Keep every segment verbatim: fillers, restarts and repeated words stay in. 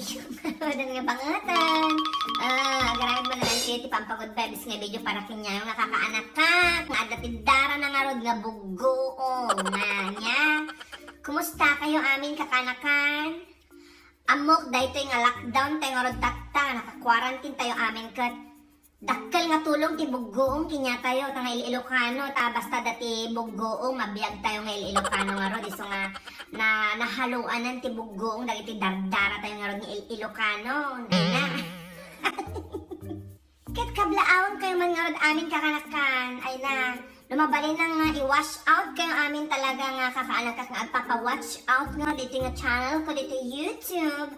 Adan nga bangatan. Ah, agaramid man lang ti pampagood vibes nga video para kenka nga kakaanakak, nga adda ti dara na ngarud nga buggoong. Nga, nya? Kumusta kayo amin kakaanakan? Ammok, daytoy nga lockdown tayo ngarud tatta, naka-quarantine tayo amin ket dakkel nga tulong ti buggoong kaniatayo, ta nga Il-Ilocano, ta basta adda ti buggoong, mabiag tayo nga Il-Ilocano ngarud, isu nga na, nahaluanan ti buggoong dagiti dardara tayo ngarud nga Il-Ilocano. Ay na. Ket kablaawen kayo man ngarud amin kakaanakan. Ay na. No mabalin nga i-watch out kayo amin talaga nga kakaanakak nga agpapa-watch out nga ditoy nga channel ko ditoy YouTube.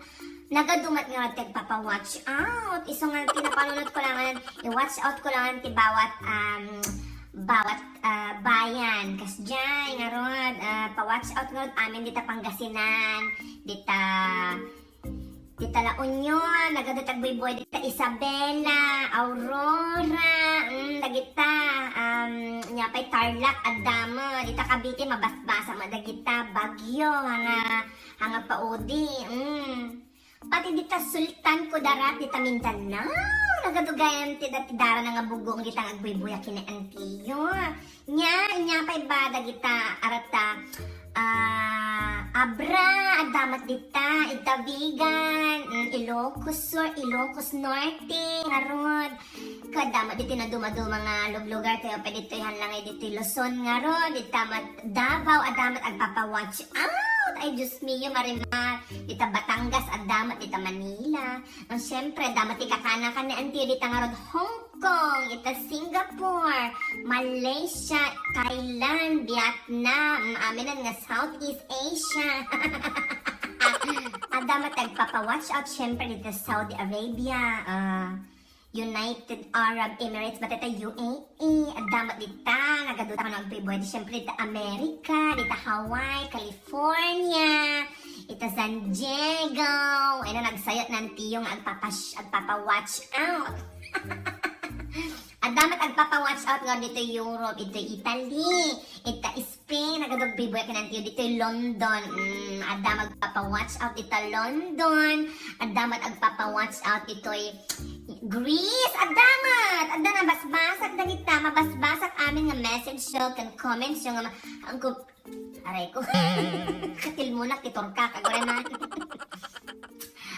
Nagadumat nga ti agpapa-watch out. Isu nga pinapanunot ko lang nga, i-watch out ko lang ti bawat, um, bawat, ah, bayan. Kasdiay, ngarud, ah, pa-watch out ngarud amin dita Pangasinan, dita, dita La Union, nagadu ti agbuybuya dita Isabela, Aurora, mm, dagita, um, nya pay Tarlac, adda met, dita Cavite, mabasbasa met dagita, Baguio, nga, nga paudi, mm. Pati dita Sultan Kudarat, dita Mindanao, nagadu gayam ti dati dara na nga buggoong dita nga agbuybuya ken ni Antiyo. Nya, nya pay ba dagita, arata, ah, Abra, adda met dita, ita Vigan, mm, Ilocos Sur, Ilocos Norte, ngarud. Ket adda met ditoy nadumaduma nga luglugar tayo pay ditoy, han lang ay ditoy Luzon ngarud, dita met Davao, adda met agpapa-watch out. Ay, Diyos mio, Marimar. Dita Batangas, adda met dita Manila. Ang siyempre, adda met ti kakaanakan ni Antiyo dita ngarud Hong Kong, ita Singapore, Malaysia, Thailand, Vietnam, mm, aminan nga Southeast Asia. Adda met agpapa-watch out, siyempre, dita Saudi Arabia, ah, United Arab Emirates, ba dita U A E, adda met dita, nagaduta nga agbuybuya, siyempre, dita America, dita Hawaii, California, ita San Diego, ay na nagsayat ni Antiyo nga agpapas-, agpapa-watch out. Adda met agpapa-watch out nga ditoy Europe, ditoy Italy, ita Spain, nagadu agbuybuya ken ni Antiyo ditoy London. Mm, adda met agpapa-watch out ita London, adda met agpapa-watch out ditoy Greece, adda met, adda nabasbasak dagita, mabasbasak amin nga message yo ken comments yo nga ma-, ang ku-, aray ko. Katilmonak ti turkak, agora man.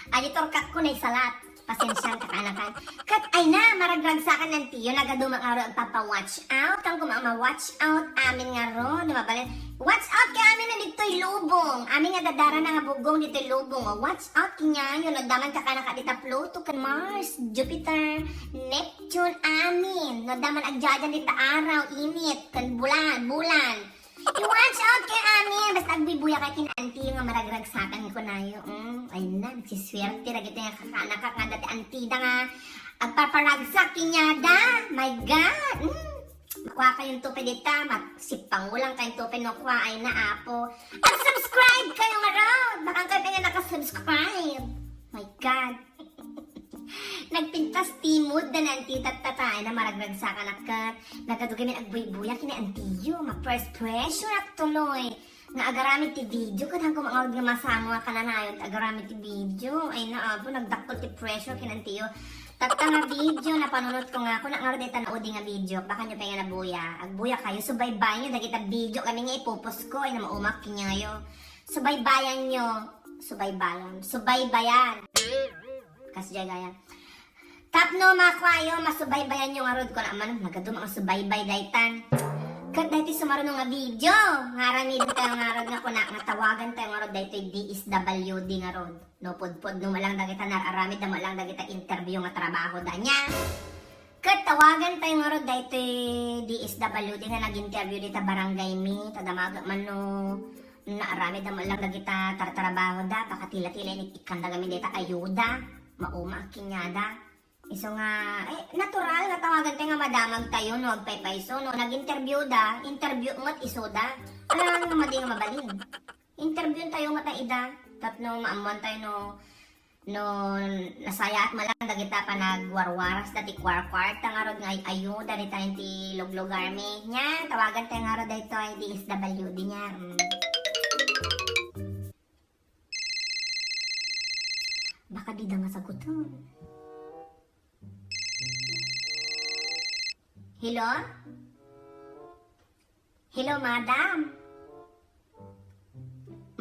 Ay, ti turkak ko naisalat. Pasensian, kakaanakan. Ket ay na, maragragsakan ni Antiyo, nagadu met ngarud agpapa-watch out, ken koma ma-watch out amin ngarud, di ba bale? Watch out kayo amin nga ditoy lubong. Amin nga dadara na nga buggoong ditoy lubong. O, watch out kenka, no adda man kakaanakak dita Pluto, ken Mars, Jupiter, Neptune, amin. No adda man agjajan dita araw, init, ken bulan, bulan. I-watch out kayo amin. Basta agbuybuya kayo ken Antiyo nga maragragsakan kunayo. Mm, ay na, nagsiswerte dagiti nga kakaanakak nga adda ti Antida nga agpaparagsak kenka da. My God! Mm. Makua kayo ti pay dita, mat-, sipangulang kayo ti pay no kua ay na, Apo. Ag-subscribe kayo ngarud! Baka kayo pay nga naka-subscribe. My God! Nagpintas ti mood da ni Antiyo tatta, ay na maragragsakan ket nagadu gamin agbuybuya ken ni Antiyo, ma-first pressure ak tuloy nga agaramid ti video, ket han koma ngarud nga masango a kananayon ti agaramid ti video. Ay na, Apo, nagdakkel ti pressure ken ni Antiyo. Tatta nga video, napanunot ko nga, kuna ngarud dayta naudi nga video, baka nyo pay nga nabuya. Agbuya kayo, subaybayan nyo dagita video kami nga ipupos ko, ay na maumak kenkayo. Subaybayan nyo, subaybayan, subaybayan. Kasdiay gayam. Tapno makuayo, masubaybayan nyo ngarud, kuna man, nagadu nga subaybay daytan. Ket daytoy sumaruno nga video, nga aramid tayo ngarud nga kuna, nga tawagan tayo ngarud daytoy D S W D ngarud. No, pudpudno met lang dagita nar-aramid, da met lang dagita interview nga trabaho da nya. Ket tawagan tayo ngarud daytoy D S W D nga nag-interview dita barangay mi, ta damaga man no, naaramid da met lang dagita tartrabaho da, pakatila-tila inik-, ikkanda gamin dayta ayuda, mauma kenka da. Isu nga, eh, natural nga tawagan tayo nga madamag tayo, no, agpaypayso, no, nag-interview da, interview met isu da. Alangan nga madi nga mabalin. Interview tayo met ida, tapno maammuan tayo, no, no, nasayaat met lang dagita panagwarwaras da ti kuarkuarta ngarud nga ay-, ayuda dita ti luglugar mi. Nya, tawagan tayo ngarud daytoy D S W D nya. Mm. Baka Kadida nga saguton. Hello? Hello, madam?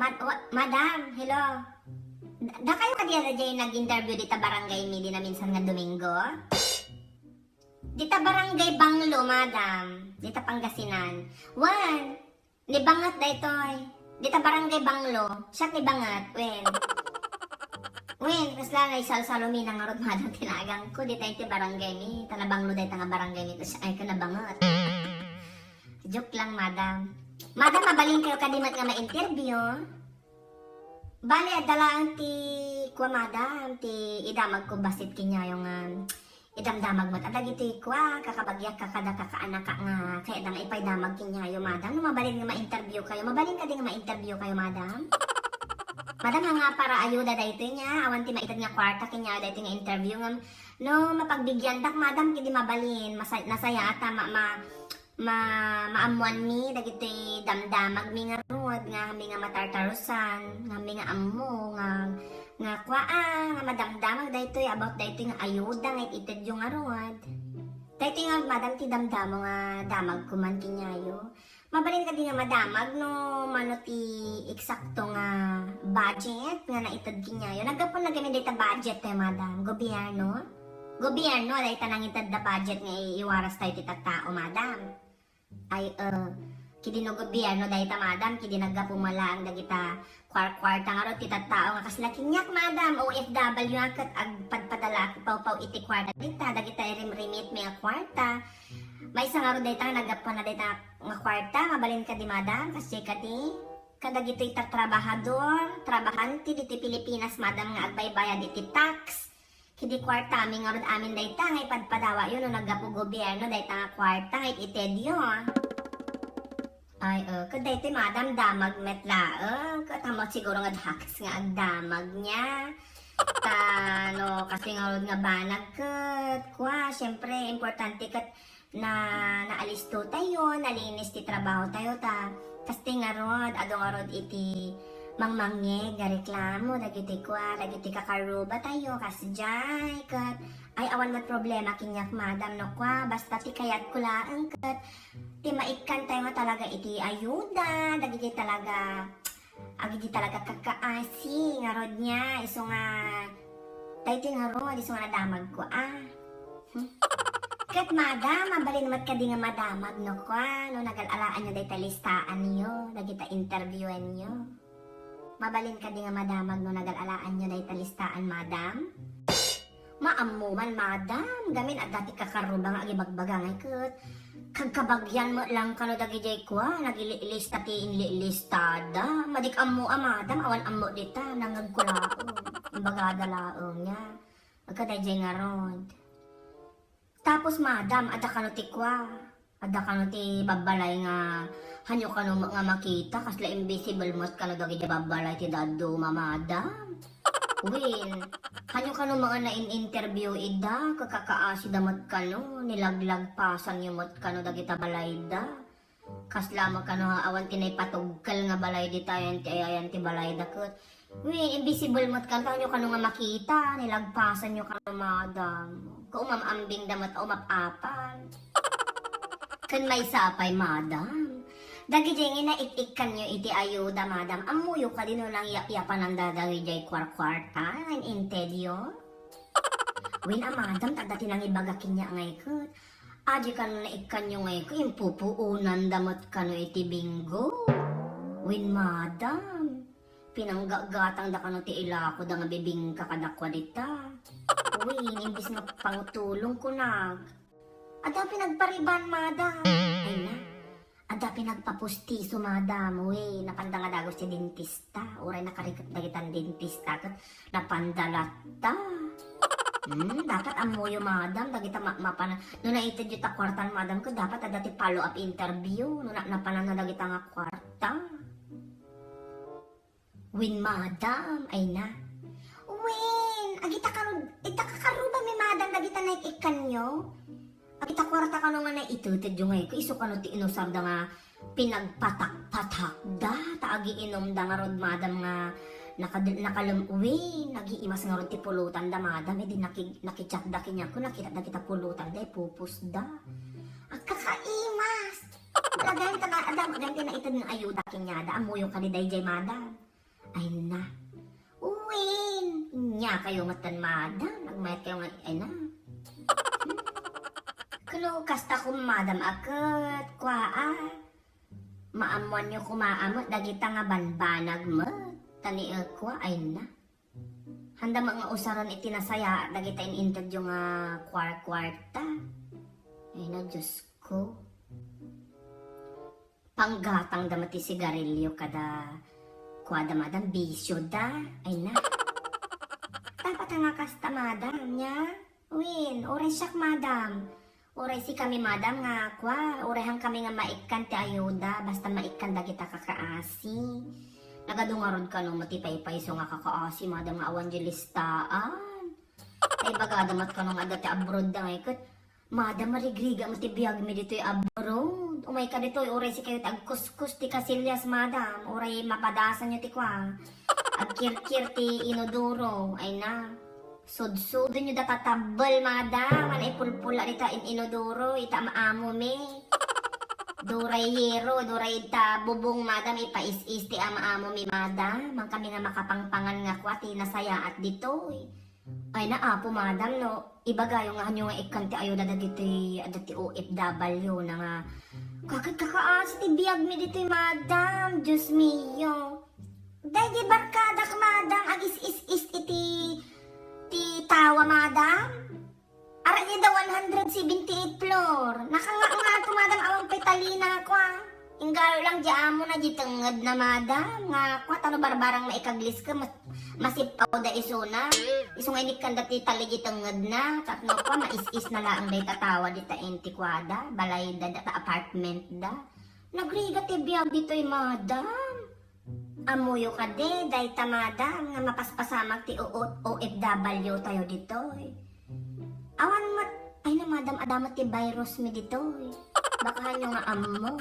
Mad-, wa-, madam, hello? Da-, dakayo kadi a daydiay nag-interview dita barangay mi dina minsan nga Domingo? Dita barangay Banglo, madam. Dita Pangasinan. Wen, ni Banget daytoy. Dita barangay Banglo. Siak ni Banget. Wen. Wen, kasla naisalsalumina ngarud, madam, ti naganko. Dita iti barangay mi. Ta nabanglo dayta nga barangay mi. Siak ay ka nabanget. Joke lang, madam. Madam, mabalinkayo kadi met nga ma-interview? Bale, adda laeng ti kua, madam, ti idamagko bassit kenyayo nga idamdamag met a dagiti kua, kakabagiak, kakada, kakaanaka nga kayatda nga ipaidamag kenyayo, madam. No mabalin nga ma-interview kayo, mabalin kadi nga ma-interview kayo, madam? Madam, ha nga para ayuda daytoy nia, awan ti maited nga kuarta kenyayo daytoy nga interview ngem no mapagbigiandak, madam, kidi mabalin, masa-, nasayaat a ma-, ma-, ma-, maammuanmi dagiti damdamagmi ngarud nga hammi nga matartarusan, nga hammi nga ammo, nga, nga kua, a, nga madamdamag daytoy about daytoy nga ayuda nga it-itedyo ngarud. Daytoy nga, madam, ti damdamo nga damagko man kenyayo. Mabalin kadi nga madamag no mano ti eksakto nga budget nga naited kenyayo? Naggapu na gamin dayta budget tayo, madam. Gobyerno? Gobyerno, dayta nangited da budget nga i-, iwaras tayo ti tattao, madam. Ay, eh, kidi no gobyerno dayta, madam, kidi naggapu man laeng dagita kuar-, kuarta ngarud ti tattao nga kasla keniak, madam, O F W a ket agpadpadalaak pawpaw iti kuarta dita, dagita irimrimit mi nga kuarta. Maysa ngarud dayta nga naggapuan na dayta nga kuarta, mabalin kadi, madam, kasdiay kadi? Kadagitoy ta trabahador, trabahante ditoy Pilipinas, madam, nga agbaybayad iti tax. Kidi kuartami ngarud amin dayta nga ipadpadawayo no naggapu gobyerno dayta nga kuarta nga it-itedyo. Ay, eh, ket daytoy, madam, damag met laeng. Ket ammok siguro nga dakes nga agdamag nia. Ta no, kasi ngarud nga banag ket, kua, siyempre, importante ket na, naalisto tayo, nalinis ti trabaho tayo, ta, kasti ngarud, adu ngarud iti mangmangngeg nga reklamo dagiti kua, dagiti kakaruba tayo, kasdiay, ket, ay, awan met problema keniak, madam, no kua, basta ti kayatko laeng ket, ti maikkan tayo nga talaga iti ayuda, dagiti talaga, agidi talaga kakaasi, ngarud nia, isu nga, daytoy ngarud, isu nga nadamagko, a. Hmm. Ket, madam, mabalin met kadi nga madamag no kua, no nagal-alaanyo dayta listaanyo, dagita interviewanyo. Mabalin kadi nga madamag no nagal-alaanyo dayta listaan, madam? Maammo man, madam, gamin adda ti kakaruba nga agibagbaga ngay ket kagkabagian met lang kano dagidiay kua, nagililista ti inlilistada. Madik ammo a, madam, awan ammo dita, nangngegko laeng. Imbagada laeng nia. Agka daydiay ngarud. Tapos, madam, adda kano ti kua. Adda kano ti babbalay nga hanyo kano nga makita, kasla invisible met kano dagiti babbalay ti dadduma, madam. Wen, hanyo kano nga naininterview ida, kakakaasida met kano, nilaglagpasanyo met kano dagita balayda. Kasla met kano nga awan ti naipatugkel nga balay dita, ayan ti, ayan ti balayda ket Wen, invisible met kano, hanyo kano nga makita, nilagpasanyo kano, madam. Kaumam-ambingda met a umap-apan. Ken maysa pay, madam. Dagidiay nga naik-ikkanyo iti ayuda, madam. Ammoyo kadi no nangyapyapananda dagidiay kuarkuarta, intedyo? Wen a, madam, ta adda ti nangibaga kaniak ngay ket. Adi kano naikkanyo ngay ket, impupuonanda met kano iti bingo. Wen, madam. Pinanggagatangda kano ti ilakoda nga bibingka kadakuada dita. Wen, imbes nga pangtulong kunak. Adda pinagpariban, madam. Ay na. Adda pinagpapustiso, madam. Wen, napanda nga dagus ti dentista. Uray nakarikep dagitan dentista ket napanda latta. Hmm, dapat ammoyo, madam, dagita ma-, mapana-, no naitedyo ta kuartan, madam, ket dapat adda ti follow-up interview no na-, napanan na dagita nga kuarta. Wen, madam, ay na. Wen, agita kano, ita kakarubami, madam, dagita naik-ikkanyo. Agita kuarta kano nga naitedyo ngay ket, isu kano ti inusarda nga pinagpatak-patakda, ta agiinumda ngarud, madam, nga Nakad-, nakalem-, wen, nagiimas ngarud ti pulotanda, madam. Idi naki-, nakichatda kaniak, nakita dagita pulotanda, ipupusda. Agkakaimas! Lagayan ta na, adam, agay ti naited nga ayuda kaniada. Ammoyo kadi dayjay, madam? Ay na. Wen, nia kayo metten, madam. Nagmayat kayo nga, ay na. Kuno, kasta ko, madam, a ket, kua, a. Maammoanyo koma met dagita nga banbanag met. Ta ni, eh, kua, ay na. Handa met nga usaren iti nasayaat dagita in-interview nga kuar-kuarta. Ay na, Diyos ko. Panggatangda met ti sigarilyo kada kuada, madam, bisyoda. Ay na. Dapat nga kasta, madam, nia? Wen, uray siak, madam. Uray sikami, madam, nga kua, uray han kami nga maikkan ti ayuda, basta maikkan dagita kakaasi. Nagadu ngarud kano met ti paypayso nga kakaasi, madam, nga awan di listaan. Ay, ibagada met kano nga adda ti abroad da ngay ket, madam, marigriga met ti biagmi ditoy abroad. Umayka ditoy, uray sikayo ti agkuskus ti kasilyas, madam. Uray mapadasanyo ti kua. Agkirkir ti inodoro. Ay na. Sudsudenyo data tabbel, madam. Ania ipulpul-a dita in-inodoro, ita am-amomi. Duray hero, duray ita bubong, madam, ipais-is ti am-amomi, madam. Haan kami nga makapangpangan nga kua ti nasayaat ditoy. Ay na, Apo, madam, no ibagayo nga hanyo nga ikkan ti ayuda dagiti adda ti O F W na nga, kaket kakaasi ti biagmi ditoy, madam. Dios mio. Daydi barkadak, madam, agis-is-is iti ti tawa, madam. Arang ida one hundred seventy-eight floor. Nakanganga to, madam, awan pay talina, kua. Inggayo lang di amo na di tengngedna, madam, nga kua, tano barbarang maikaglis ka, mas-, masippaw da isuna. Isu nga inikkanda ti tali di tengngedna, tapno kua, mais-is na laeng dayta tawa dita inti kuada, balay da, data apartment da. Nagrigat ti biag ditoy, madam. Ammoyo kadi, dayta, madam, nga mapaspasamak ti O-, O F W tayo ditoy. Awan met, ay na, madam, adda met ti virus mi ditoy. Baka hanyo nga ammo.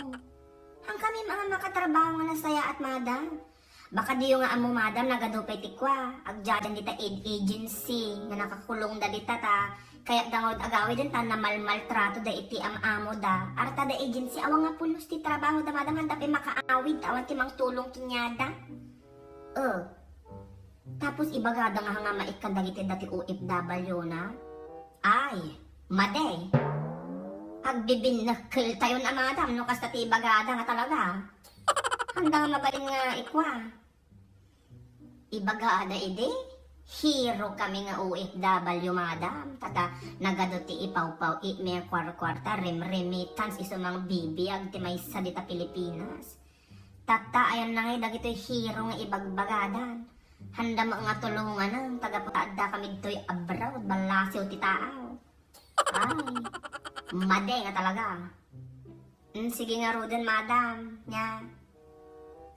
Haan kami nga makatrabaho nga nasayaat, madam. Baka diyo nga ammo, madam, nagadu pay ti kua, agdiadan dita aid agency nga nakakulongda dita ta kayatda ngarud agawiden ta namalmaltrato da iti am-amoda. Arta da agency, awan nga pulos ti trabahoda, madam, handa pay makaawid ta awan ti mangtulong kaniada. Eh. Tapos ibagada nga nga maikkan dagiti dati O F W na. Ay, madi. Agbibinnekkel tayon a, madam, no kasta ti ibagada nga talaga. Handa nga mabalin nga ikua. Ibagada idi, hero kami nga O F W, madam. Tada nagadu ti ipawpaw-itmi a kuarkuarta, rem-, remittance, isu mangbibiag ti maysa dita Pilipinas. Tatta, ayan na ngay dagitoy hero nga ibagbagadan. Handa met nga tulonganen, ta gapu ta adda kami ditoy abroad, ballasiw ti taaw. Ay, madi nga talaga. Mm, sige ngaruden, madam, nia.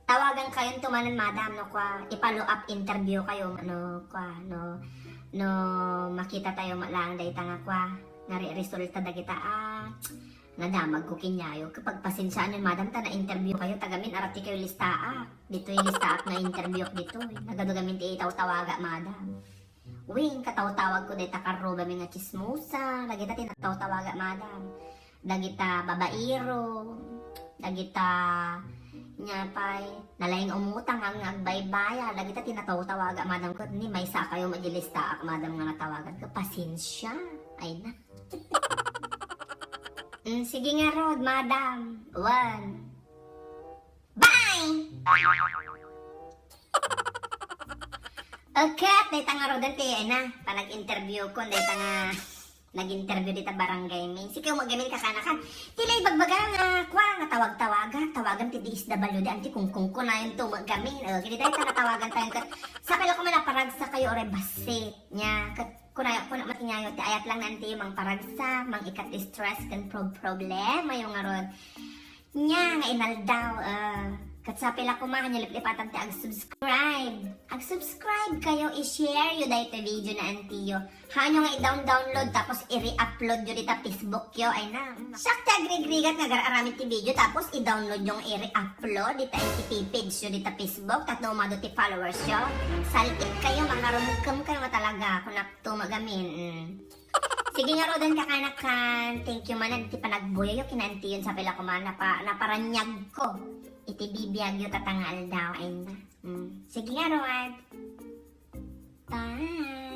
Tawagan kayon to manen, madam, no kua, i-follow up interview kayo, no kua, no, no makita tayo met laeng dayta nga kua, nga re-, resulta dagita, ah, nadamag ko kaniayo. Ket pagpasensiaan, madam, ta na-interview kayo, ta gamin, arati kayo listaak. Ditoy listaak nga interview ditoy. Nagadu gamin ti itawtawaga, madam. Wen, katawtawag ko dayta karrubami nga chismosa, dagita ti natawtawaga, madam. Dagita babaero, dagita, nia pay, nalaing umutang nga agbaybayar, dagita ti natawtawaga, madam, ket ni maysa kayo met di listaak, madam, nga natawagan ko. Pasensia. Ay na. Mm, sige ngarud, madam. Wen. Bye! Okay, dayta ngaruden ti, ay na, panag-interview ko, dayta nga nag-interview dita barangay mi. Sika met gamin kakanakan. Ti la ibagbaga nga, kua, nga tawag-tawagan, tawagan ti D S W D, anti kungkung ko na yun to, met gamin. O, kini dayta natawagan tayo ket, sakay la ko man a paragsak kayo, oray bassit. Nia, ket, kuna, kuna met kaniayo, ti ayat lang nanti mangparagsak, mang-ikat ti stress, ken prob-, problema yo ngarud. Nia nga inaldaw, eh, Ket sapay la koma, hanyo liplipatan ti ag-subscribe. Ag-subscribe kayo, i-share yo daytoy video na antiyo. Hanyo nga i-down-download tapos i-re-upload yo dita Facebook yo, ay na. Siak ti agrigrigat nga agar-aramid ti video tapos i-download yo nga i-re-upload dita N T P page yo dita Facebook tapno umado ti followers yo. Salkit kayo, makarumkem kayo nga talaga, kunakto, magamin. Mm. Sige ngaruden, kakanakan. Thank you man iti panagbuyayo ken antiyon, sapay la koma napa-, naparaniagko iti bibiagyo tatta nga aldaw, ay na. Mm. Sige ngarud. Bye.